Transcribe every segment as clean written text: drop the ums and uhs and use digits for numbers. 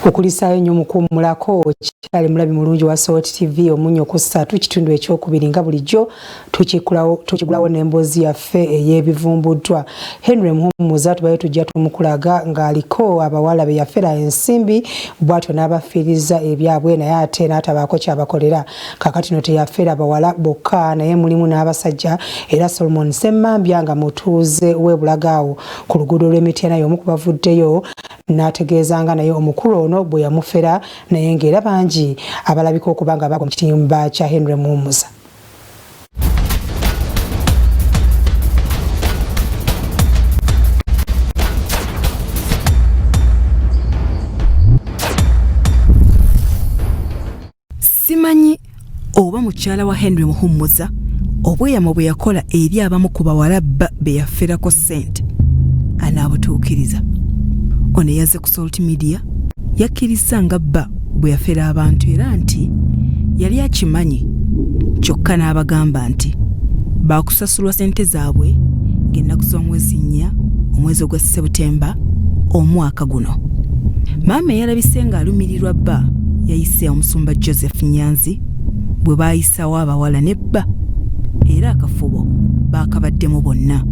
Okulisaayo nnyo mukuwummulako okyali mulabi mulungi wa Salt TV omunnyo ku ssatu kitundu ekyokubiri nga bulijjo tukigulawo n'emboozi yaffe ey'ebivumbuddwa. Henry Muhumuza tubaye tujja tumukulaga ng'aliko abawala be yafera ensimbi bw'atyo n'abafiiriza ebyabwe naye ate n'atabaako kyabakolera. Kaakati no teyafera bawala bokka naye mulimu n'abasajja era Solomon Semmambya nga mutuuze w'e Bulaga awo ku luguudo lw'e Mityana y'omu ku bavuddeyo n'ategeeza nga naye omukulu ono bwe yamufera naye ng'era bangi abalabika okuba nga bagwa mu kitimba kya Henry Muhumuza. Simanyi oba mukyala wa Henry Muhummuza obweyamo bwe yakola eri abamu ku bawala bba be yaferako ssente anaabutuukiriza. Ono eyazze ku Salt Media yakkirizza nga bba bwe yafera abantu era nti yali akimanyi kyokka n'abagamba nti baakusasulwa ssente zaabwe ng'ennaku z'omwezi nnya omwezi ogwa Sebutemba omwaka guno. Maama eyalabise ng'alumirirwa bba yayise omusumba Joseph Nyanzi bwe baayisawo abawala ne bba era akafubo baakabaddemu bonna.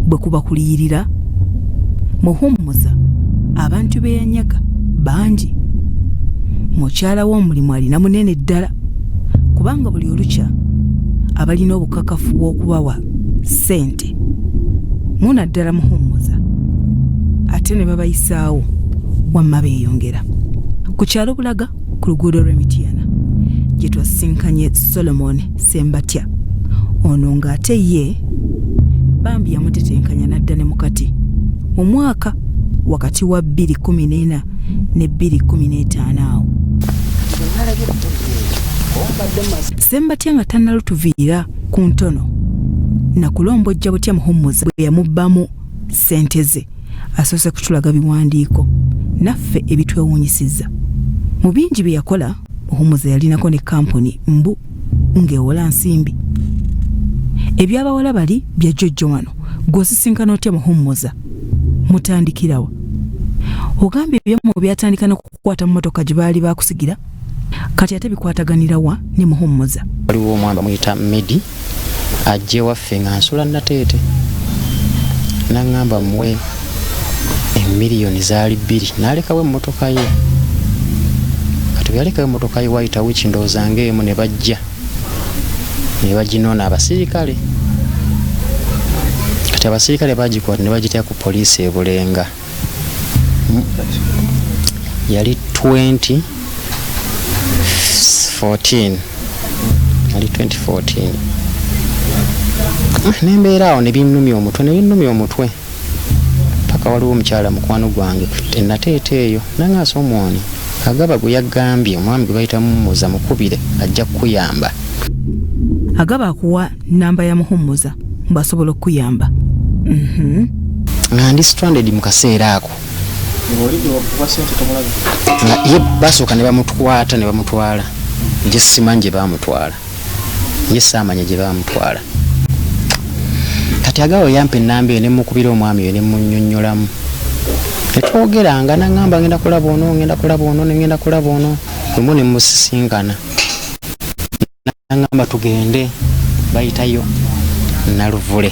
Bwe kuba kuliyirira Muhummuza abantu be yanyaga bangi. Mukyala w'omulimu alina munene ddala kubanga buli olukya abalina obukakafu bw'okubawa ssente munaddala Muhummuza ate ne babayisaawo wamma beeyongera. Ku kyalo Bulaga ku luguudo lw'e Mityana gye twasisinkanye Solomon Ssembatya ono ng'ate ye bambi yamutetenkanya n'adda ne mukati mu mwaka wakati wa 2014 ne 2015 awo. Ssembatya nga tannalutuviira ku ntono na kulombojja butya Muhummuza bwe yamubbamu ssente ze asoose kutulaga biwandiiko naffe ebitwewuunyisizza. Mu bingi bye yakola, Muhumuza yalinako ne kampuni mbu ng'ewola nsimbi. Eby'abawala bali bya jjojjo wano, ggwe osisinkana otya Muhumuza? Mutandikirawa? Ogambye ebyammwe byatandika n'okukwata mmotoka gye baali baakusigira? Kati ate bikwataganira wa ne Muhummuza? Waliwo omwana bamuyita Medi ajja ewaffe nga nsula Nateete n'aŋŋamba muwe emiliyoni zaali bbiri n'alekawo emmotoka ye. Kati bwe yalekawo emmotoka ye waayita wiiki ndowooza ng'emu ne bajja ne baginona abasirikale. Kati abasirikale baagikwata ne bagiteeka ku poliisi e Bulenga. Yali 2014, yali 2014. Nembeera awo ne binnumya omutwe, ne binnumya omutwe paka waliwo omukyala mukwano gwange enateeta eyo nangaasa omwoni Agaba gwe yagambye omwami gwe bayita Muhummuza mukubire ajja kukuyamba. Agaba akuwa namba ya Muhummuza mbu asobola okukuyamba. Nga ndi stranded mu kaseera ako. Nga ye basooka ne bamutwata ne bamutwala. Nje simanyi gye baamutwala. Nje saamanya gye baamutwala. Kati Agaba yampa ennamba eyo ne mmukubira omwami oyo ne mmunnyonnyolamu. Ne twogeranga n'aŋŋamba ngenda kulaba ono, ngenda kulaba ono, ne ngenda kulaba ono. Lumu ne mmusisinkana. N'aŋŋamba tugende bayitayo Naluvule.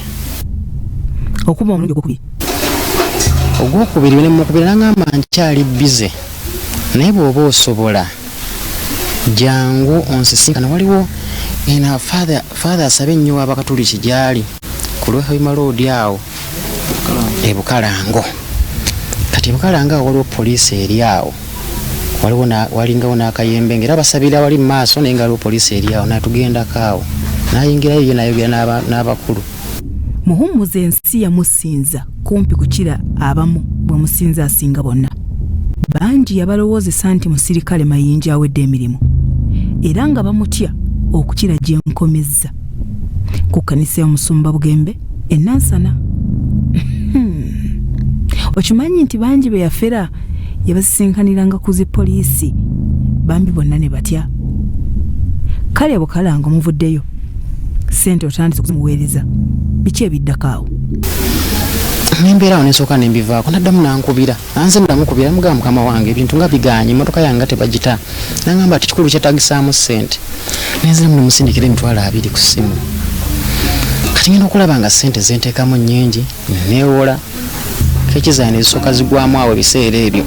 Okuba omulundi ogwokubiri. Ogwokubiri ne mmukubira n'aŋŋamba nkyali bbize naye bw'oba osobola jangu onsisinkane waliwo eno father, father asabe nnyo w'Abakatuliki gy'ali ku lw'e Hoima Road awo e Bukalango. Kati e Bukalango awo waliwo poliisi eri awo. Waliwo na, walingawo n'akayembe ng'era basabira wali mu maaso naye nga waliwo poliisi eri awo n'atugendako awo n'ayingirayo ye n'ayogera n'abakulu. Muhummuza ensi yamusinza kumpi kukira abamu bwe musinza asinga bonna. Bangi yabalowoozesa nti musirikale mayinja awedde emirimu era nga bamutya okukira gye nkomezza ku kkanisa y'omusumba Bugembe e Nansana. Okimanyi nti bangi be yafera yabasisinkaniranga ku zi poliisi bambi bonna ne batya. Kale Bukalango muvuddeyo ssente otandise okuzimuweereza, biki ebiddako awo? Nembeera awo nensooka nembivaako, naddamu nankubira, anze namukubira, mugamba mukama wange ebintu nga biganye, emotoka yange nga tebagita. Nangamba ati kikulu kyetagisaamu ssente, nenziramu nemusindikira 20,000 ku ssimu. Kati ngenda okulaba nga ssente zenteekamu nnyingi, neewola keki zange nezisooka zigwamu awo ebiseera ebyo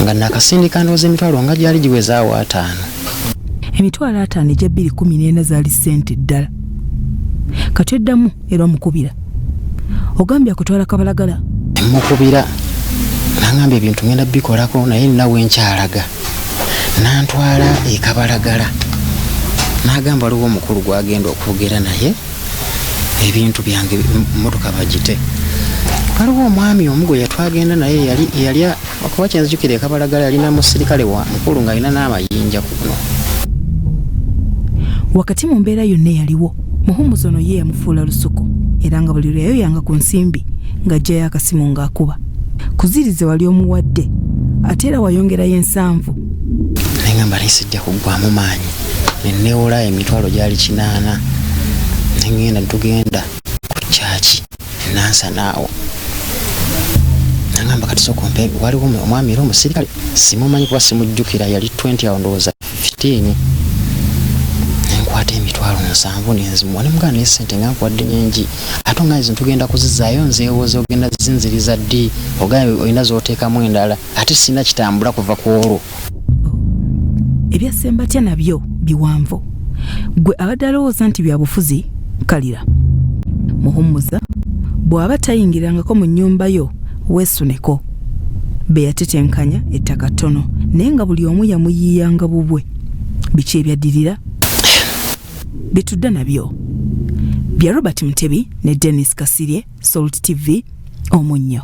nga nakasindika, ndowooza emitwalo nga gyali giwezaawo 50. 50,000 egya 214 zaali ssente ddala. Kati oddamu era omukubira, ogambye akutwala Kabalagala. Mukubira, nangamba ebintu ngenda bikolako, naye nina wenkyalaga. Nantwala ekabalagala, nagamba waliwo omukulu gwagenda okwogera naye, ebintu byange motoka bagite. Waliwo omwami omu gwe yatwagenda naye, yali yali okuba kyenzijukira ekabalagala yalina musirikale wa mukulu ng'alina n'amayinja kuno. Wakati mu mbeera yonna eyaliwo, Muhumuza ono ye yamufuula lusuku, era nga buli lwe yayoyanga ku nsimbi ng'aggyayo akasimu ng'akuba kuzirize wali omuwadde, ate era wayongerayo 70. Nengamba naye sijja kuggwamu maanyi, nenewola emitwalo gyali 80, nengenda, netugenda ku kyaki nansanaawo. Nangamba kati sooka ompe. Waliwo omwami era omusirikale, simumanyi kuba simujjukira, yali 20 awo ndowooza 15. Nenkwata emitwalo 70 nenzimuwa, nemugamba naye sente nga nkuwadde nyingi, ate ongaye zino tugenda kuzizaayo, nzeewoza ogenda zinziriza ddi? Ogambye olina z'oteekamu endala, ate sina kitambula kuva ku olwo. Ebya Ssembatya nabyo biwanvu. Gwe abadde alowooza nti byabufuzi, kalira. Muhumuza bw'aba tayingirangako mu nnyumba yo, weesuneko. Be yatetenkanya ettaka ttono, naye nga buli omu yamuyiiyanga bubwe. Biki ebyaddirira bitudde nabyo bya Robert Mutebi ne Dennis Kasirye, Salt TV, Omunnyo.